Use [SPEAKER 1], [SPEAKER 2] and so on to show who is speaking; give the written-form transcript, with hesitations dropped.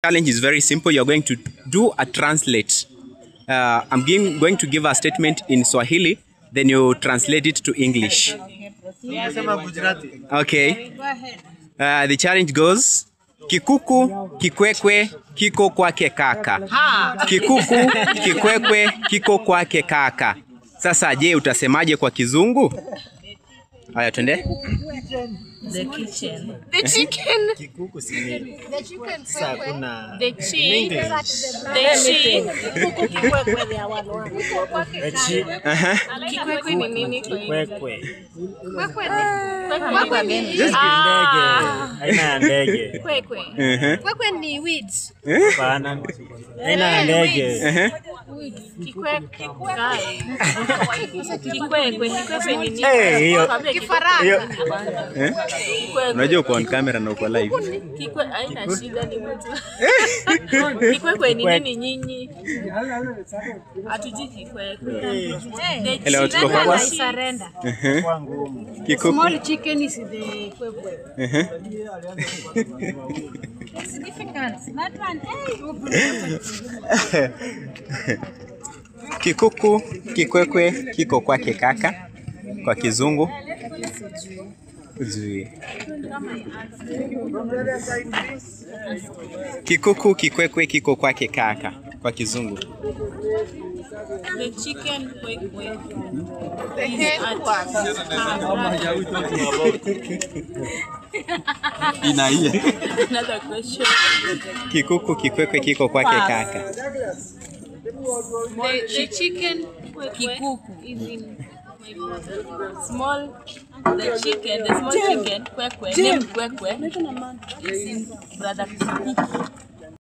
[SPEAKER 1] Challenge is very simple. You're going to do a translate. I'm going to give a statement in Swahili, then you translate it to English. Okay. The challenge goes, Kikuku, kikwekwe, kiko kwake kaka. Kikuku, kikwekwe, kiko kwake kaka. Sasa je, utasemaje kwa Kizungu? Haya, twende.
[SPEAKER 2] The kitchen.
[SPEAKER 3] The chicken.
[SPEAKER 4] Kikuku si nini?
[SPEAKER 3] The chicken.
[SPEAKER 4] Sasa kuna
[SPEAKER 2] The chick. The chick.
[SPEAKER 4] The chick.
[SPEAKER 2] Kikwekwe ni nini kwa
[SPEAKER 4] Kikwekwe.
[SPEAKER 3] Kwekwe ni
[SPEAKER 4] Ndege. Aina ya ndege.
[SPEAKER 2] Kwekwe.
[SPEAKER 3] Kwekwe ni weeds.
[SPEAKER 4] Hapana. Aina ya ndege.
[SPEAKER 2] Kikwekwe. Kikwekwe. Kikwekwe ni nini?
[SPEAKER 4] Eh, hiyo.
[SPEAKER 3] Kifaranga.
[SPEAKER 2] Kikwekwe.
[SPEAKER 1] Unajua uko on camera na uko live.
[SPEAKER 2] Kikwe haina shida ni mtu. Kikwekwe ni nini nyinyi? Hatujui kikwekwe. The
[SPEAKER 1] Hello,
[SPEAKER 2] chick.
[SPEAKER 1] tuko hapa.
[SPEAKER 3] Surrender.
[SPEAKER 1] Kikuku.
[SPEAKER 3] Small chicken is the kwekwe. It's difficult. That one. Hey.
[SPEAKER 1] Kikuku, kikwekwe, kiko kwake kaka. Kwa Kizungu. Zui. Kikuku, kikwekwe, kiko kwake kaka. Kwa Kizungu.
[SPEAKER 2] The chicken kwekwe.
[SPEAKER 3] The head
[SPEAKER 1] Inaia.
[SPEAKER 2] Another question.
[SPEAKER 1] Kikuku, kikwekwe, kiko kwake kaka.
[SPEAKER 2] The chicken kikuku is in my brother. Small, the chicken, the small chicken, kwekwe, named kwekwe, is in brother Kikuku.